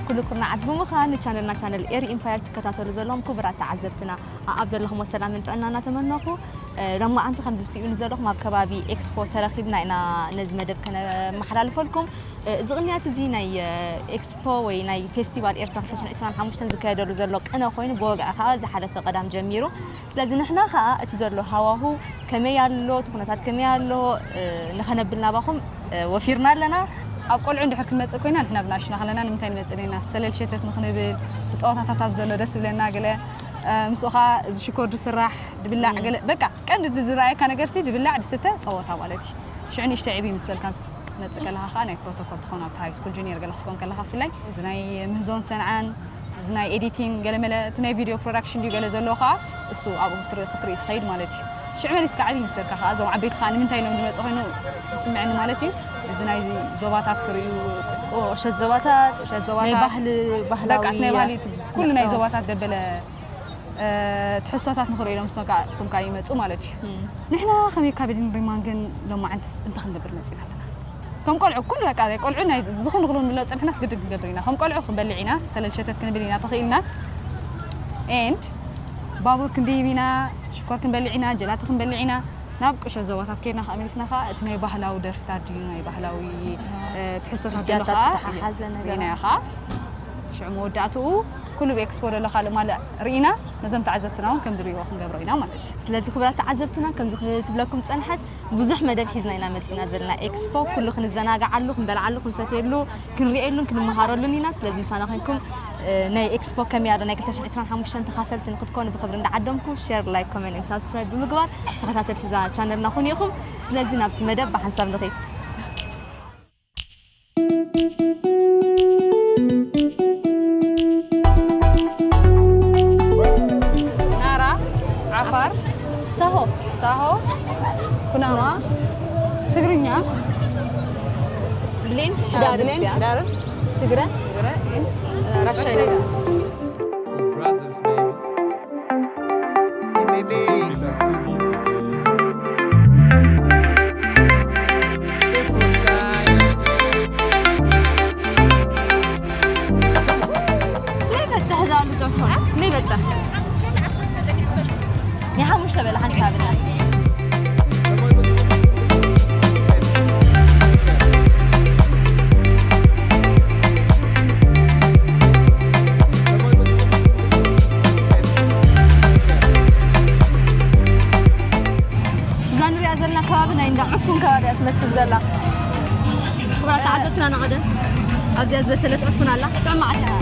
ኩሉ ኩርናዓት ብምዃን ንቻነልና ቻነል ኤሪ ኢምፓየር ትከታተሉ ዘለኹም ክቡራት ተዓዘብትና ኣብ ዘለኹም ሰላምን ጥዕና እናተመነኹ፣ እ፣ ሎማዓንቲ ከምዚ ትሪኡኒ ዘለኹም ኣብ ከባቢ ኤክስፖ ተረኺብና ኢና ነዚ መደብ ከነመሓላልፈልኩም። እ፣ እዚ ቅንያት እዚ ናይ፣ እ፣ ኤክስፖ ወይ ናይ ፌስቲቫል ኤርትራ ክልተ ሽሕን ዕስራን ሓሙሽተን ዝካየደሉ ዘሎ ቅነ ኮይኑ ብወግዒ ከዓ ዝሓለፈ ቀዳም ጀሚሩ። ስለዚ ንሕና ከዓ እቲ ዘሎ ሃዋሁ ከመይ ኣሎ፣ እቲ ኩነታት ከመይ ኣሎ፣ እ፣ ንኸነብል ናባኹም፣ እ፣ ወፊርና ኣለና። ኣብ ቆልዑ እንድሕር ክንመጽእ ኮይና ንሕና ብናሽና ከለና ንምንታይ ንመጽእ ነና? ሰለል ሸተት ንኽንብል፣ እቲ ጸወታታት ኣብ ዘሎ ደስ ዝብለና ገለ፣ እ፣ ምስኡ ከዓ እዚ ሽኮር ዝስራሕ፣ ድብላዕ ገለ፣ በቃ ቀንዲ እቲ ዝረኣየካ ነገር ሲ ድብላዕ፣ ድስተ፣ ጸወታ ማለት እዩ። ሽዑ ንእሽተይ ዕብይ ምስ በልካ መጽእ ከለኻ ከዓ ናይ ፕሮቶኮል ትኾን ኣብቲ ሃይ ስኩል ጁኒየር ገለ ክትኮን ከለኻ ብፍላይ እዚ ናይ ምህዞን ሰንዓን እዚ ናይ ኤዲቲንግ ገለመለ እቲ ናይ ቪድዮ ፕሮዳክሽን ድዩ ገለ ዘለዎ ከዓ እሱ ኣብኡ ክትርኢ ክትርኢ ትኸይድ ማለት እዩ። ሽዑ መሊስካ ዓብዪ ምስ በልካ ከዓ እዞም ዓበይቲ ከዓ ንምንታይ ኢሎም ዝመፁ ኮይኑ ይስምዐኒ ማለት እዩ። እዚ ናይ ዞባታት ክርእዩ ቁሸት ዞባታት ቁሸት ናይ ዞባታት ባህሊ ባህላዊ በቃ ናይ ባህሊ እቲ ኩሉ ናይ ዞባታት ደበለ ትሕዝቶታት ንኽርእዩ ኢሎም እሶም ከዓ እሶም ከዓ ይመፁ ማለት እዩ። ንሕና ከመይ ካበድን ሪማን ግን ሎማዓንትስ እንታይ ክንገብር መፂና ኣለና? ከም ቆልዑ ኩሉ በቃ ቆልዑ ናይ ዝኾነ ዝኾነ ንብሎ ፀንሕናስ ግድን ክንገብር ኢና። ከም ቆልዑ ክንበልዕ ኢና፣ ሰለል ሸተት ክንብል ኢና ተኽኢልና። ኤንድ ባቡር ክንድይብ ኢና፣ ሽኮር ክንበልዕ ኢና፣ ጀላቲ ክንበልዕ ኢና። ናብ ቁሸት ዞባታት ከይድና ከዓ መሊስና ከዓ እቲ ናይ ባህላዊ ደርፍታት ድዩ ናይ ባህላዊ ትሕዝቶታት ዘሎ ከዓ ርኢናዮ ከዓ ሽዑ መወዳእትኡ ኩሉ ብኤክስፖ ዘሎ ካልእ ማልእ ርኢና ነዞም ተዓዘብትና እውን ከም ዝርእይዎ ክንገብሮ ኢና ማለት እዩ። ስለዚ ክቡራት ተዓዘብትና ከምዚ ክትብለኩም ዝጸንሐት ብዙሕ መደብ ሒዝና ኢና መጺእና ዘለና። ኤክስፖ ኩሉ ክንዘናግዓሉ፣ ክንበልዓሉ፣ ክንሰትየሉ፣ ክንርእየሉን ክንመሃረሉን ኢና። ስለዚ ምሳና ኮይንኩም ናይ ኤክስፖ ከመይ ኣሎ ናይ ክልተ ሽሕን ዕስራን ሓሙሽተን ተኻፈልቲ ንክትኮኑ ብኽብሪ እንዳዓደምኩ ሸር፣ ላይክ፣ ኮመንት፣ ሳብስክራይብ ብምግባር ተኸታተልቲ እዛ ቻነልና ኩኑ ኢኹም። ስለዚ ናብቲ መደብ ብሓንሳብ ንኺድ። ናራ፣ ዓፋር፣ ሳሆ፣ ሳሆ፣ ኩናማ፣ ትግርኛ፣ ብሌን፣ እ፣ ህዳር ብሌን፣ እዚኣ። ህዳርን ትግረ፣ ትግረ፣ ኤንድ፣ እ፣ ራሻይዳ። We're brothers, baby. Hey, baby. ክንደይ በጽሕ እዛ ኣሉ ጸርፎ? ክንደይ በጽሕ? ናይ ሓሙሽተ በላ ሓንቲ ሃብና። እዛ ንሪኣ ዘለና ከባቢ ናይ እንዳ ዕፉን ከባቢ እያ ትመስል ዘላ። ክቡራት ተዓዘብትና ንቐደም ኣብዚኣ ዝበሰለት ዕፉን ኣላ። ጥዕማዕቲ እያ።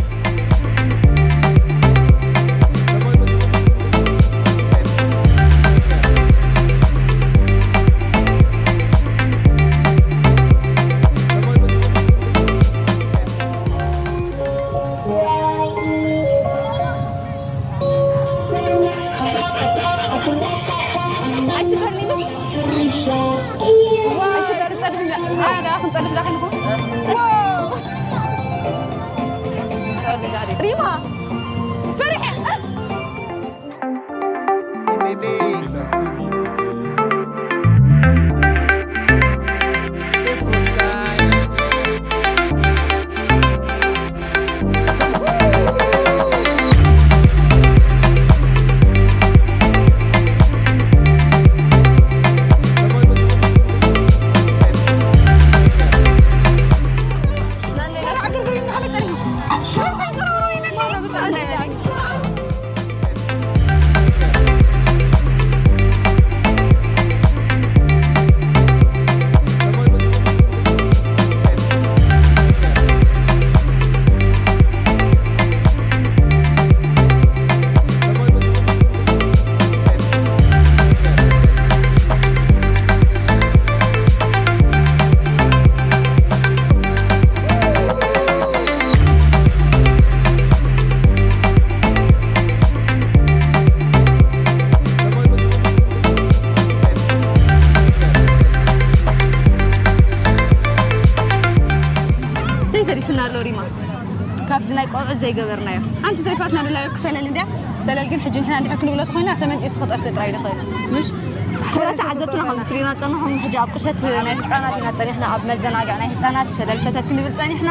ኣይስበርኒ ምሽ? ዋ፣ ኣይስበር፣ ጸድፍ እንዳ-፣ ዛ ደኣ ክንጸድፍ ዳ ከለኹ። ዋው! ሪማ፣ ፈሪሐ። እንታይ ተሪፍና ኣሎ ሪማ? ካብዚ ናይ ቆልዑት ዘይገበርናዮ። ሓንቲ ተሪፋትና ደላ እኮ ሰለል እንድያ። ሰለል ግን ሕጂ ንሕና እንድሕር ክንብሎ ተኾይና ተመንጢሱ ክጠፍእ ጥራይ ዝኽእል። ምሽ? ክቡራት ተዓዘብትና፣ ከም እትሪእና ጸኒሕኩም፣ ሕጂ ኣብ ቁሸት ናይ ህጻናት ኢና ጸኒሕና፣ ኣብ መዘናግዒ ናይ ህጻናት ሸለል ሰተት ክንብል ጸኒሕና።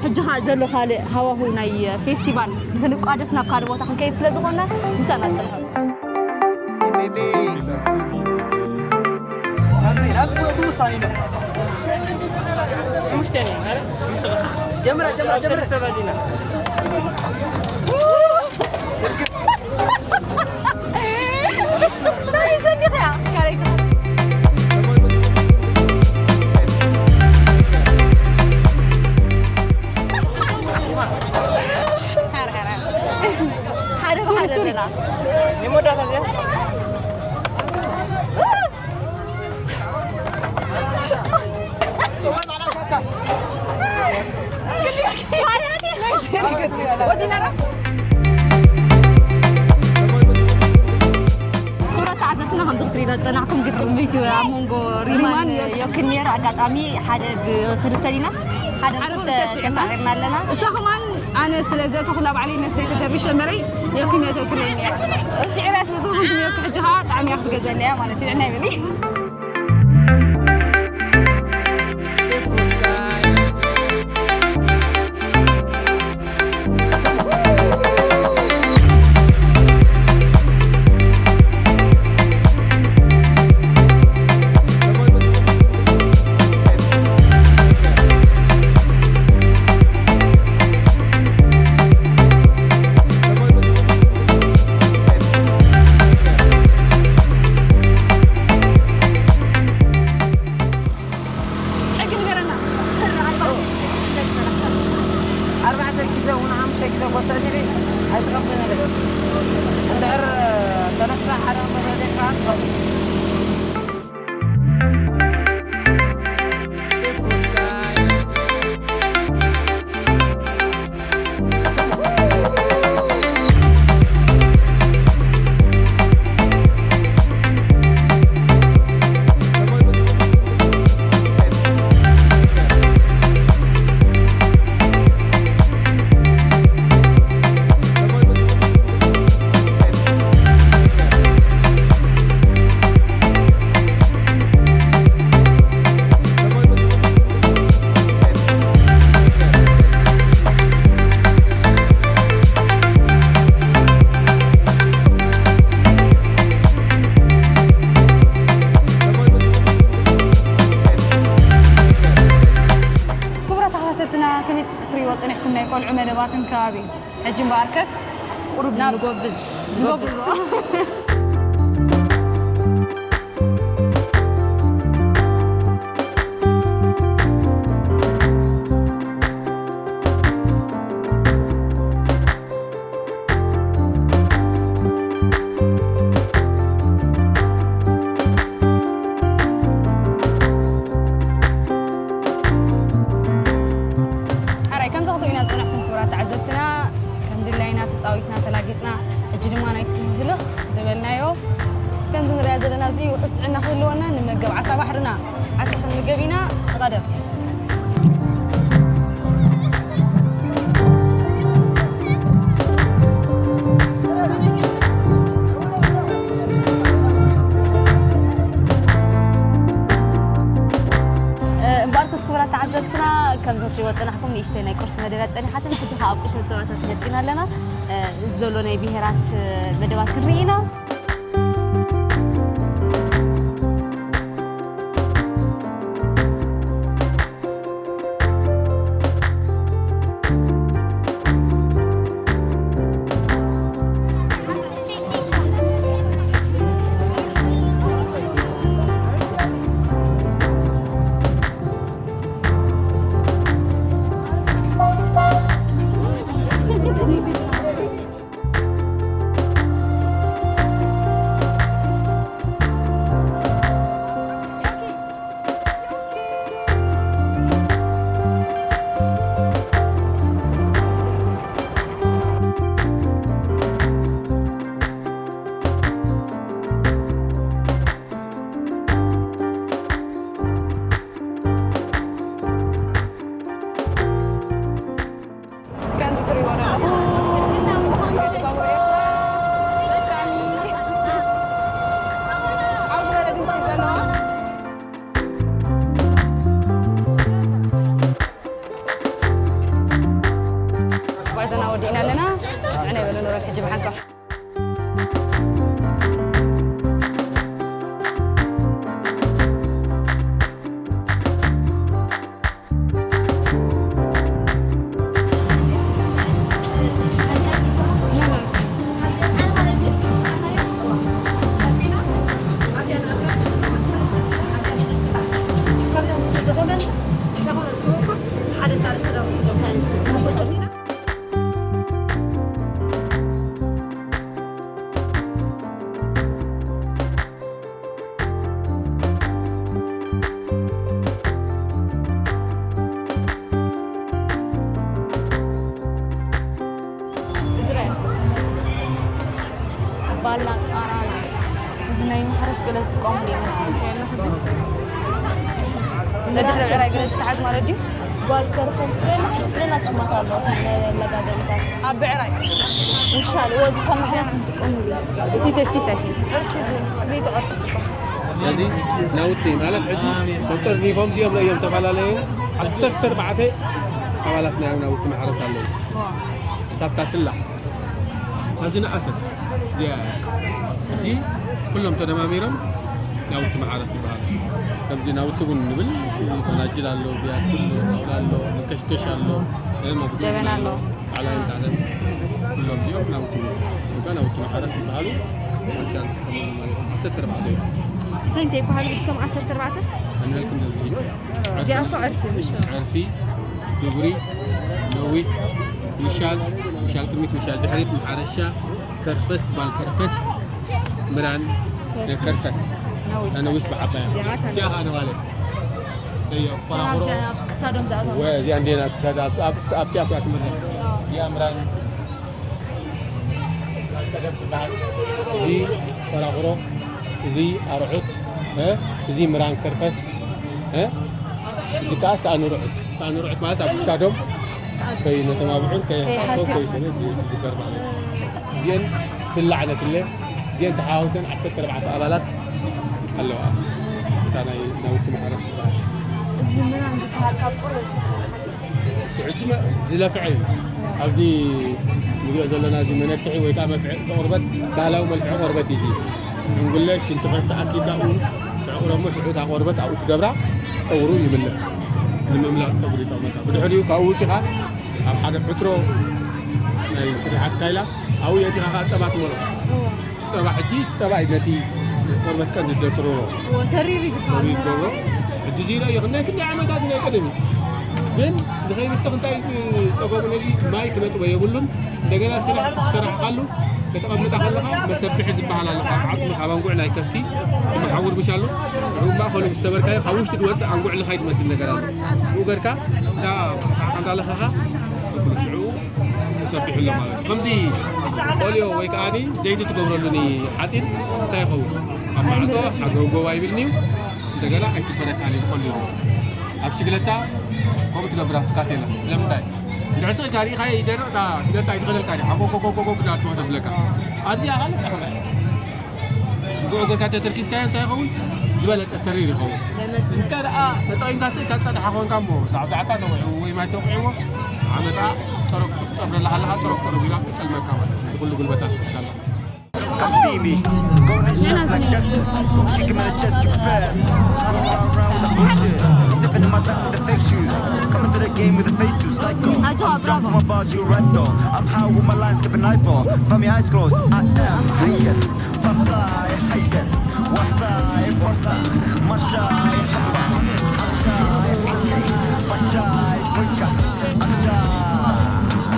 ሕጂ ኸኣ ዘሎ ካልእ ሃዋህው ናይ ፌስቲቫል ንኽንቋደስ ናብ ካልእ ቦታ ክንከይድ ስለ ዝኾንና፣ ምሳና ጽንሑ። ናብዚ፣ ናብዚ ዝእቱ ውሳኔ ነው። ጀምራ፣ ጀምራ፣ ጀምራ። ሓደ ሱሪ፣ ሱሪ። ክቡራት ተዓዘብትና፣ ከምዚ ክትሪእና ዝጸናሕኩም ግጥም ቤት ኣብ መንጎ ሪማን ሪማን ዮኪን ነይሩ። ኣጋጣሚ ሓደ ብክልተ ዲና ሓደ ሓደ ክልተ ክልተ ስዒርና። ተሳዒርና ኣለና። እሳ ከማን ኣነ ስለ ዘእተኹላ ባዕለይ ነፍሰይ ተደሪሸ እምበረይ ዮኪን እያ ተእትለኒ እያ። ስዒራ ስለ ዝኾንኩ ዮኪ ሕጂ ኸዓ ጣዕሚ እያ ክትገዝኣለይ እያ ማለት እዩ። ንዕና ይበሊ። ሕጊ ንገረና። ኣርባዕተ ግዜ እውን ሓሙሽተ ግዜ ጎተት ኢሉ ኣይትቐብልን ኢለ። እንድሕር ሰለስተ ሓደ መቶ ዜካ ትቐብል። ክቡራት ተኸታተልትና፣ ከመይ ክትሪእዎ ጸኒሕኩም ናይ ቆልዑ መደባትን ከባቢ? ሕጂ እምበኣርከስ ቁሩብ ናብ ንጎብዝ። ንጎብዞ። ሓራይ፣ ከምዚ ክትርእዩና ዝጸናሕኩም ክቡራት ተዓዘብትና፣ ከም ድላይና ተጻዊትና ተላጊጽና፣ ሕጂ ድማ ናይቲ ህልኽ ዝበልናዮ ከምዚ ንሪኣ ዘለና ኣብዚ ውሑስ ጥዕና ክህልወና ንመገብ ዓሳ ባሕርና። ዓሳ ክንምገብ ኢና። ንቐደም። እምበኣርከስ ክቡራት ተዓዘብትና፣ ከም ዘትሪእዎ ዝጸናሕኩም ንእሽተይ ናይ ቁርሲ መደባት ጸኒሓትን፣ ሕጂ ከኣ ኣብ ቁሸት ዞባታት መጺና ኣለና። እዚ ዘሎ ናይ ብሄራት መደባት ክንርኢ ኢና። ሓደ ሳልስተ ደቂቕ። እዝረ ባላ ቃራና፣ እዚ ናይ ማሕረስ ገለ ዝጥቀሙሉ ይመስል። እንታይ ኣሎ ሕዚ? ነዚ ብዕራይ ገለ ዝተሓዝ ማለት ድዩ? ጓል ከርፈስ ገለ ገለ ሽማት ኣሎ፣ መለጋገምታት። ኣብ ብዕራይ? ውሻል፣ ወዚ ከም ምኽንያት ዝጥቀሙሉ። ሲሰ ሲተ። ዕርፊ እዚ፣ ዘይተዕርፊ። እዚ ናውቲ ማለት ሕጂ ቁጥር ሪፎም እዚኦም እዮም ዝተፈላለዩ። ዓሰርተ ኣርባዕተ ኣባላት ናይ ናውቲ ማሕረስ ኣለዉ። ሳታ ስላ። እዚ ንኣሰብ። እዚኣ እቲ ኩሎም ተደማሚሮም ናውቲ ማሕረስ ይበሃል። ከምዚ ናውቲ ቡን ንብል፣ ፈናጅል ኣሎ፣ ቢያቲ ኣሎ፣ ጣውላ ኣሎ፣ መንከሽከሽ ኣሎ፣ እ፣ መጉደል ጀበና ኣሎ። ኣሎ። ጣውላ ይጣለን። ኩሎም እዚኦም ናውቲ ቡን። እኳ ናውቲ ማሕረስ ይበሃሉ። ኣክሳን ትጥቀመሉ ማለት እዩ። ዓሰርተ ኣርባዕተ እዮም። እንታይ እንታይ ይበሃሉ ብጅቶም ዓሰርተ ኣርባዕተ? ኣንበልኩም ዘብዝሒት። እዚኣ እኮ ዕርፊ፣ ምሽ? ዕርፊ፣ ድጉሪ፣ ነዊት፣ ውሻል፣ ውሻል ቅድሚት፣ ውሻል ድሕሪት፣ መሓረሻ፣ ከርፈስ፣ ጓል ከርፈስ፣ ምራን፣ ከርፈስ። ከርፈስ። ነዊት። ነዊት ብዓባያ። እዚኣ እታ እዚኣ ነዊት። ኸኣ ነዋለ። እዮ፣ እታ ቆራቑሮ። ኣብዚኣ ኣብ ክሳዶም ዝኣትዋ። ወ-፣ እዚኣ እንዴና፣ ኣብ፣ ኣብ፣ ኣብ፣ ኣብቲኣ እኮ እያ ትምረቕ። እዚኣ ምራን። እዚ ቆራቑሮ፣ እዚ ኣርዑት፣ እ፣ እዚ ምራን ከርፈስ፣ እ፣ እዚ ከኣ ሳእኒ ርዑት። ሳእኒ ርዑት ማለት ኣብ ክሳዶም ከይ-፣ ነቶም ኣብዑር ከይሓስዎ ከይሓስዎ። ከይሰነ እዚ ዝግበር ማለት እዩ። እዚአን ስላዕ ነትለ፣ እዚአን ተሓዋዊሰን ዓሰርተ ኣርባዕተ ኣባላት ኣለዋ። እታ ናይ ናውቲ ማሕረስ ዝበሃል። እዚ ምራን ዝበሃል ካብ ቆርበት ዝስራሕ። ስዕዲ መ-፣ ዝለፍዐ እዩ። ኣብዚ ንሪኦ ዘለና እዚ መነፍሒ ወይ ከዓ መፍሒ ቆርበት፣ ባህላዊ መልፍሒ ቆርበት እዩ። እዚ እንጉለ ሽንቲ ከፍቲ ኣኪብካ ኣብኡ ተዕቑሮ እሞ ሽዑ እታ ቆርበት ኣብኡ ትገብራ፣ ፀጉሩ ይምለጥ። ንምምላጥ ፀጉሪ ይጠቕመካ። ብድሕሪኡ ካብኡ ውፂኻ ኣብ ሓደ ዕትሮ ናይ ስርሓት ካይላ ኣብኡ የእቲኻ ከዓ ፀባ ትመልኦ። እወ። ጸባ ሕጂ፣ እቲ ጸባ እዩ ነቲ ቆርበት ቀንዲ ደትርሮ። እዎ፣ ተሪር እዩ ዝበሃል። ተሪር ይገብሮ። ሕጂ እዚ ረእዮ፣ ክንደይ ክንደይ ዓመታት ናይ ቀደም እዩ። ግን ንኸይብተኽ እንታይ እዩ ዝጸገሙ፣ ነዚ ማይ ክነጥቦ የብሉን። እንደገና ስራሕ ዝሰራሕካሉ፣ ከተቐምጣ ከለኻ መሰብሒ ዝበሃል ኣሎ። ካብ ዓጽሚ፣ ካብ ኣንጉዕ ናይ ከፍቲ፣ እቲ መሓውር ምሽ ኣሎ። ንዕኡ ማእከሉ ምስ ሰበርካዮ፣ ካብ ውሽጢ ዝወጽእ ኣንጉዕ ልኻይ ዝመስል ነገር ኣሎ። ብኡ ገርካ፣ እንዳ፣ እንዳለኸኻ፣ ሽዑ ተሰቢሑ ኣሎ ማለት እዩ። ከምዚ ኦልዮ ወይ ከዓኒ ዘይቲ ትገብረሉ ኒ ሓፂን እንታይ ይኸውን? ኣብ ማዕፆ ሓገውገው ኣይብልን'ዩ። እንደገና ኣይስበረካን እዩ ብቐሊሉ። ኣብ ሽግለታ ከምኡ ትገብር ኣብቲ ካቴላ። ስለምንታይ? እንድሕር ስቕ ኢልካ ርኢኻዮ ይደርቕ፣ እታ ሽግለታ ኣይትኸደልካን እያ። ሓጎጎጎጎጎ እናበለት ትመቶ ትብለካ። ኣብዚኣ ካልእ ጥዑም እያ። ብኡ ጌርካ ተተርኪስካዮ እንታይ ይኸውን? ዝበለጸ ተሪር ይኸውን። ለመጽ እንተ ደኣ ተጠቒምካ ስኢልካ ዝጸንሓ ኮንካ እሞ ዛዕዛዕካ ተውዕዎ ወይ ማይ ተውቅዕዎ፣ ዓመታ ጠረቅ ክትጠብረላ ከለኻ ጠረቅ ጠረቅ ኢላ ክትጠልመካ ማለት እዩ። እዚ ኩሉ ጉልበት ኣፍሲስካ ኣለኻ። Come see me, going in shot like Jackson. Kick him in the chest, you bad. Go around, around with the bullshit. Stepping in my time with the fake shoes. Coming to the game with a face too psycho. Ajo, bravo. Jump on my bars, you right though. I'm high with my lines, skipping nightfall. From your eyes closed, I am higher. Farsa'i hayat, wasai farsa, mashai haba, hamshai pake, bashai buika, amshai.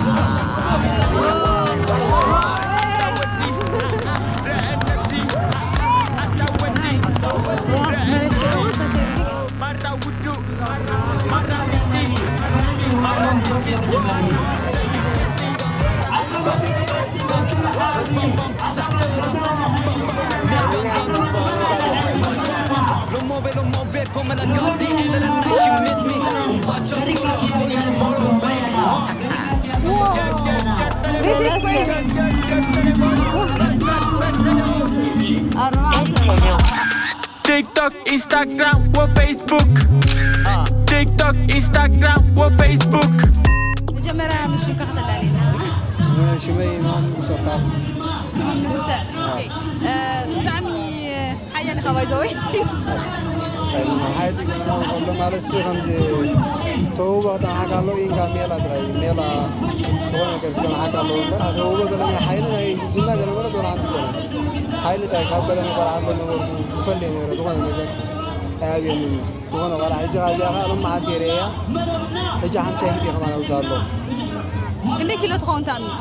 Lo mueve, lo mueve, come la Gandhi, end of the night, she miss me. Un bacho con los ojos y el moro, baby. This is crazy. أربعة. ቲክቶክ፣ ኢንስታግራም ወፌስቡክ። ቲክቶክ፣ ኢንስታግራም ወፌስቡክ። መጀመርያ ምስ ሽምካ ከተላልየና። ሽመይ ናሆም ንጉሰ እበሃል። ናሆም ንጉሰ። ኦኬ። እ፣ ብጣዕሚ ሓያል ኢኻ ባይ ዘ ወይ። ሓይሊ ከሎ ማለት ሲ ከምዚ ተውቦ ክጸንሓካ ኣሎ ኢንካ ሜላ ጥራይ፣ ሜላ ዝኾነ ነገር ክጸንሓካ ኣለዎ እምበር፣ ኣብ ተውቦ ገለ ናይ ሓይሊ ናይ ጉብዝና ገለ መለ ዝኾነ ሓንቲ ኣይኮነን። ሓይሊ እንታይ ካብ ገለ መበል ኣሎ ነበርኩ፣ ይፈልየ ነይረ ዝኾነ ነገር። ኣይኣብየንን እዩ። ዝኾነ ቆልዓ ሕጂ ካብዚኣ ከዓ ሎም መዓልቲ የርእያ። ሕጂ ሓምሻይ ግዜ ከማን ኣውፅእ ኣሎ። ክንደይ ኪሎ ትኸውን ተኣምኒ?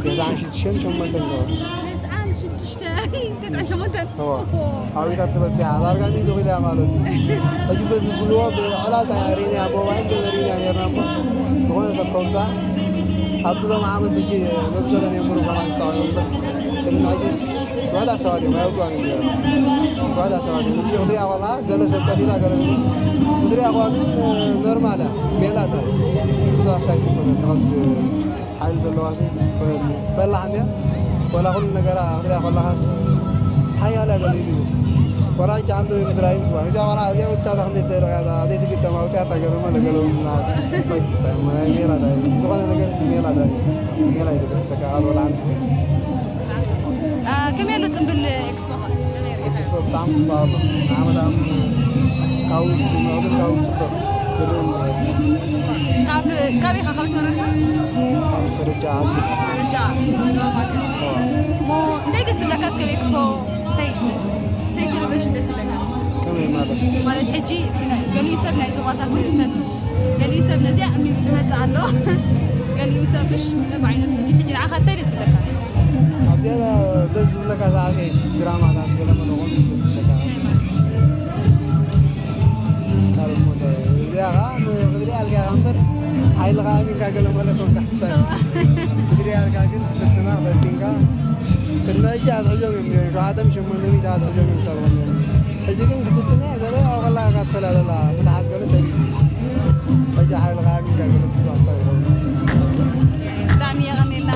ተስዓን ሽዱሽተን ሸሞንተን ትኸውን። ተስዓን ሽዱሽተን ተስዓን ሸሞንተን እዋ። ዓዊታት ትበፅሕ ዳርጋ ሚእቲ ኪሎ እያ ማለት እዩ። ሕጂ በዚ ብልዎ ብዕላልታ ርኢና ሞባይል ገለ ርኢና ነርና እሞ ዝኾነ ሰብ ከውፃ ኣብቲ ሎም ዓመት ሕጂ ነብሰበን እዮም ብሩ ከማን ዝፃወዩ እምበር ቅድሚ ሕጂስ ውሕዳት ሰባት እዮም ኣይወፅዋን እዮም ነይሮም። ውሕዳት ሰባት እዮም ሕጂ ክትሪኣ ከላ ገለ ሰብ ቀቲላ ገለ ክትሪኣ ከላ ግን ኖርማል እያ ሜላ እታ ብዙ ኣሳይስ ይኮነት ከምቲ ሓይሊ ዘለዋ ሲ ኮነት በላሕ እንድያ ወላ ኩሉ ነገራ ክትሪኣ ከለኻስ ሓያል እያ ገለ ይድቡ ወላ ሕጂ ሓንቲ ምስራይ እዚኣ ቆልዓ እዚኣ ወታታ ክንደይ ተደረጋታ ዘይትግጠም ኣውፅያታ ገለ መለ ገለ ናይ ሜላ ታይ ዝኾነ ነገር ሜላ ታይ ሜላ ይደገሰካ ካልወላ ሓንቲ ኮይነት ከመይ ኣሎ ፅምብል ኤክስፖ ኸ? ከመይ ርኢኻዮ? ብጣዕሚ ፅቡቅ ኣሎ ንዓመት ዓመት ካብኡ ዝምዕብል ካብኡ ፅቡቅ ክርኢ ንኽእል ካብ ካበይ ኢኻ? ካብ ኣስመራ ዲኻ? ኣብ ሰረጃ ዓዲ ደረጃ እሞ እንታይ ደስ ይብለካ? እስከ ኤክስፖ እንታይ እንታይ ሴሌብሬሽን ደስ ይብለካ? ከመይ ማለት ማለት ሕጂ እቲ ናይ- ገሊኡ ሰብ ናይ ዞባታት ይፈቱ፣ ገሊኡ ሰብ ነዚኣ እሚሉ ዝመፅእ ኣሎ፣ ገሊኡ ሰብ ምሽ በብዓይነቱ እንዲ ሕጂ ንዓኻ እንታይ ደስ ይብለካ? ናይ ኤክስፖ ኣብዚኣ ደስ ዝብለካ ሰዓሰይ ድራማታት ገለ መለኾም ደስ ዝብለካ ካልእ ሞተ እዚኣ ከዓ ንክትሪኣ ኣልካ ኢኻ እምበር ሓይልኻ ኣሚንካ ገለ መለ ከም ካሕሳይ ክትሪኣ ኣልካ ግን ትፍትና ፈቲንካ ቅድሚ ሕጂ ኣትሕዞም እዮም ነይሩ ሸውዓተ ሸሞንተ ሚእቲ ኣትሕዞም እዮም ዝፀልኹም ነይሩ ሕጂ ግን ክትፍትና ገለ ኣብ ከላካ ትኽእላ ዘላ ምትሓዝ ገለ ተሪፉ ሕጂ ሓይልኻ ኣሚንካ ገለ ትዛኽሳ ይኸውን ብጣዕሚ የቐኒልና።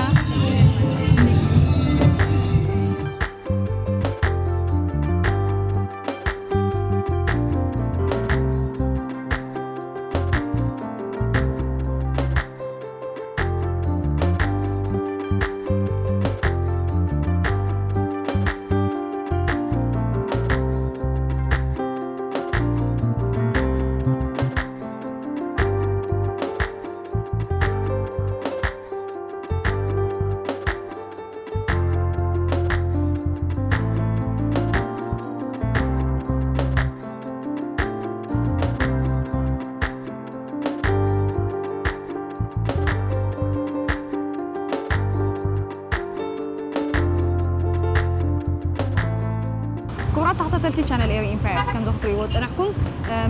ክቡራት ተኸታተልቲ ቻነል ኤሪ ኢምፓየርስ ከምዚ ክትሪእዎ ዝፀናሕኩም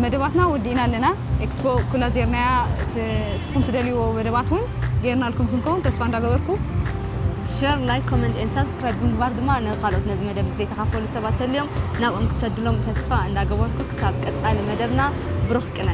መደባትና ወዲእና ኣለና። ኤክስፖ ኩላ ዜርናያ ንስኹም ትደልይዎ መደባት እውን ጌርናልኩም ክንከውን ተስፋ እንዳገበርኩ share like comment and subscribe ብምግባር ድማ ንካልኦት ነዚ መደብ ዘይተኻፈሉ ሰባት ተልዮም ናብኦም ክሰድሎም ተስፋ እንዳገበርኩ ክሳብ ቀፃሊ መደብና ብሩኽ ቅነ